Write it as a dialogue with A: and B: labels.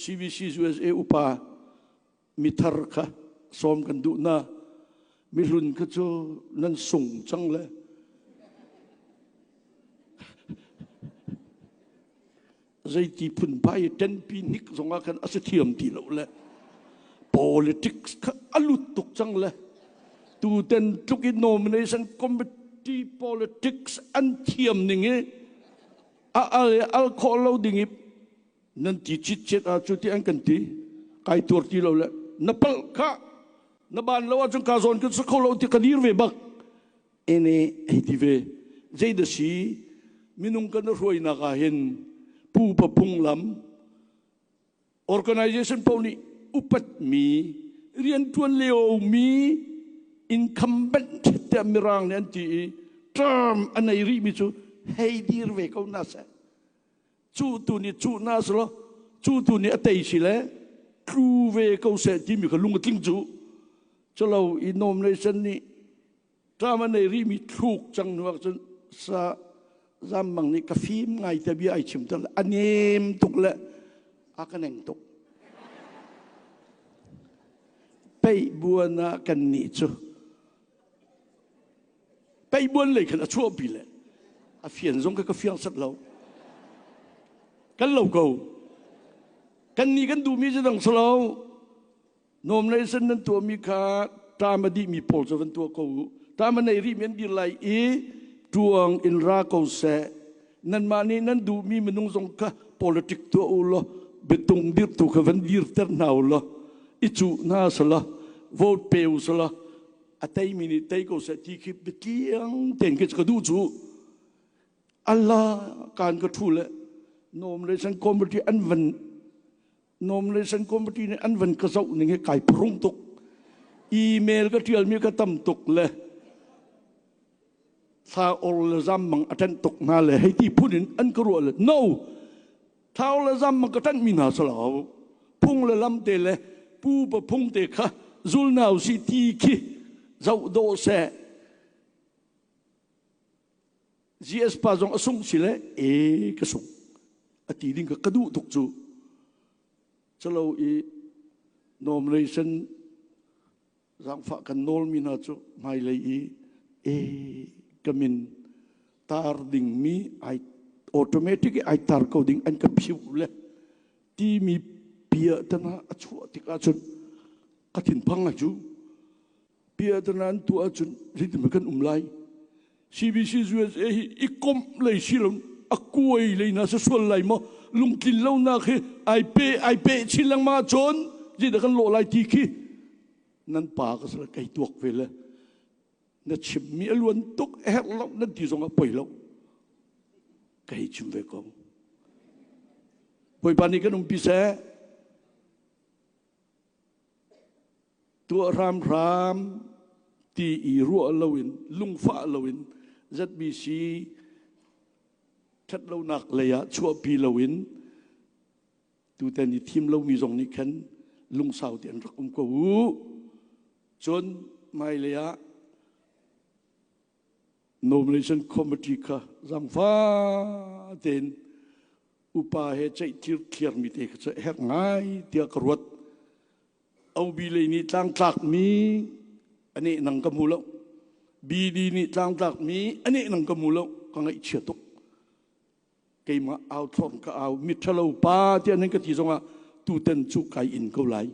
A: CBC USA upa mithar kha sawm kan duh na mihlun kha cu nan sung cang le zeiti phun bai tenpi hnik zongah khan a si thiam ti lo le politics kha a lut tuk cang le tuten tluk in nomination committee politics an thiam ning i a al al khawh lo ding i nan ti chitchet ah cu ti an kan ti kai tuar ti lo le na palh kha na ban lo ahcun ka zawn kan sa kho lo ti ka dir ve bak ene hei ti ve zei da si minung kan hruainak ah hin pupa phunglam organization paoh nih upatmi riantuan lio mi incumbent tiah mirang nih an ti i term a nei rih mi cu hei dir ve ko na seh Cu tu nih cu na si lo cu tu nih a tei si le tlu ve ko seh timi kha lung a tling cu culo i nomination nih ṭam a nei rihmi thluk cang hnu ah cun sa zam mang nih ka fim ngai te bia ai chim ter le a nem tuk le a ka neng tuk peih buan ah kan nih cu Peibuan lei khan a chuahpi le a fian zong ka ka fiang set lo. Kan lo ko. Kan nih kan duhmi cu dang silo. Nomination nan tuahmi kha ṭam a dihmi pawl cu van tuah ko u. Ṭam a nei rihmi an dir lai i ṭuang in ra ko seh. Nanmah nih nan duhmi minung zong kha politic tuah u law biatung dirtu kha van dirter hna u law i cuh hna selaw vote pe u selaw a teimi nih tei ko seh ti khi biatliang tein khi ka duh cu Allah kan ka thu le nomination committee an van nomination committee nih an van ka zoh ning hi kai phurung tuk email ka tial mi ka tam tuk le thla or le zam mang a ṭanh tuk hna le hei ti phun in an ka ruah le no Thau le zam ka ṭanhmi hna si lo. Phung le lam te le pupa phung te kha zulnau si ti khi zoh dawh seh. GS pa zong a sung si le e ka sung. A ti ding ka ka duh tuk cu. Calo i nomination Zaangfah kan nawlmi hna cu hmailei i e ka min tar dingmi ai automatic i ai tar ko ding an ka phiu le timi bia tana a chuah tik ahcun ka thinphang ai cu bia tana an tuah ahcun zeitin kan um lai CBC USA hi i komh lei si lo a kuai lei na sa sual lai maw lungtlin lonak hi ai pe ai pe chin lengmang ahcun zeidah kan lawh lai ti khi nan pa ka sal kei tuak ve le na chimmi a luan tuk a herh lo nan ti zong ah poi lo kei chim ve ko Bawipa nih kan umpi seh tuah hramhram ti i ruah loin lungfah loin ZBC ṭhatlonak lei ah chuahpi loin tutan i thim lomi zong nih khan lungsau te an rak um ko u. Cun hmailei ah nomination committee kha zangfa tein upa he ceih thliarmi te kha cu herh ngai tiah ka ruat. OB lei nih tlangtlakmi a neh nang ka hmu lo. BD nih tlangtlakmi a neh nang ka hmu lo. Ka ngaihchia tuk. Keimah au thlorn ka au miṭhalo pa tiah nan ka ti zongah tuten cu kai in ko lai.